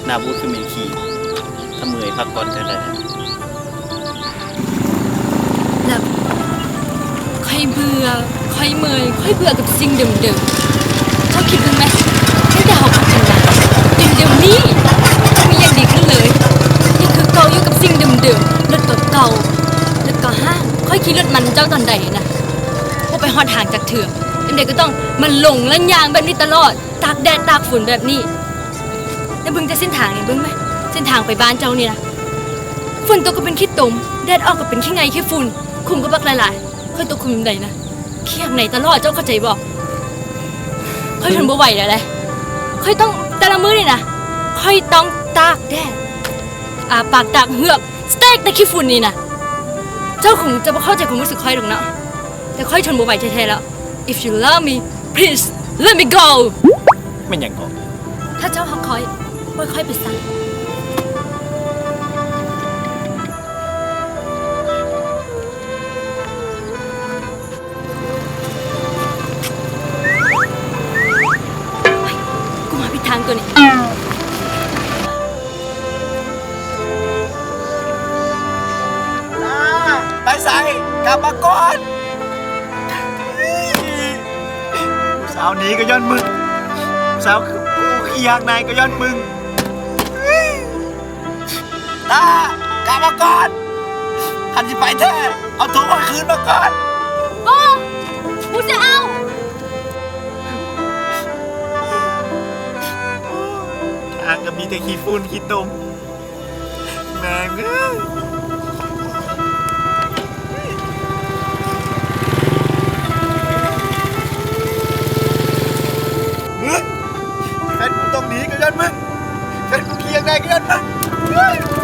ໜ້າບູດຄືເໝັນຂີ້ ຖ້າເມື່ອຍພັກກ່ອນກໍໄດ້. ແລ້ວຂ້ອຍເບື່ອ ຂ້ອຍເມື່ອຍ ຂ້ອຍເບື່ອກັບສິ່ງເດີມໆ. ເຈົ້າຄິດເບິ່ງແມ ຕັ້ງແຕ່ເຮົາຄົບກັນມາ ຈົນດຽວນີ້ບໍ່ມີຫຍັງດີຂຶ້ນເລີຍ ຍັງຄືເກົ່າຢູ່ກັບສິ່ງເດີມໆ. ລົດກໍເກົ່າ ລົດກໍຮ້າງ ຂ້ອຍຂີ່ລົດມັນເຈົ້າຕອນໃດນະ ບໍ່ໄປຮອດທາງຈັກເທື່ອ. ຈັ່ງໃດກໍຕ້ອງມາຫຼົງແລະຍ່າງແບບນີ້ຕະຫຼອດ ຕາກແດດຕາກຝົນແບບນີ້ ແລ້ວເບິ່ງແຕ່ເສັ້ນທາງນີ້ ເບິ່ງແມ ເສັ້ນທາງໄປບ້ານເຈົ້ານີ້ນະ ຝົນຕົກກໍເປັນຂີ້ຕົມ ແດດອອກກໍເປັນຂີ້ໄງ່ຂີ້ຝຸ່ນ ຂຸມກໍບັກຫຼາຍໆ. ຂ້ອຍຕົກຂຸມໃດນະ ຂີ້ຮັກໃນຕະຫຼອດ ເຈົ້າເຂົ້າໃຈບໍ່? ຂ້ອຍທົນບໍ່ໄຫວແລ້ວເດ້ ຂ້ອຍຕ້ອງ ແຕ່ລະມື້ນີ້ນະ ຂ້ອຍຕ້ອງຕາກແດດ ອາປາກຕາກເຫືອກ ສະເຕັກແຕ່ຂີ້ຝຸ່ນນີ້ນະ. ເຈົ້າຄົງຈະບໍ່ເຂົ້າໃຈຄວາມຮູ້ສຶກຂ້ອຍດອກເນາະ ແຕ່ຂ້ອຍທົນບໍ່ໄຫວແທ້ໆແລ້ວ. If you love me, please let me go. ແມ່ນຫຍັງເກາະ? ຖ້າເຈົ້າຮັກຂ້ອຍ ປ່ອຍຂ້ອຍໄປຊະ. ໂອ້ຍ ກູມາຜິດທາງຕົວນີ້. ໄປໃສ? ກັບມາກ່ອນ. ຜູ້ສາວໜີກໍຍ້ອນມຶງ ຜູ້ສາວ ຜູ້ຂີ້ຮັກນາຍກໍຍ້ອນມຶງ. ຕາ ກັບມາກ່ອນ. ຄັນຊິໄປແທ້ ເອົາໂຕຂ້ອຍຄືນມາກ່ອນ. ບໍ່ ກູຊິເອົາ. ທາງກໍມີແຕ່ຂີ້ຝຸ່ນຂີ້ຕົມ. ແມ່ງເອີຍ ມຶງ ແຟນກູຕ້ອງໜີກໍຍ້ອນມຶງ ແຟນກູຂີ້ຢາກໄດ້ກໍຍ້ອນມຶງ.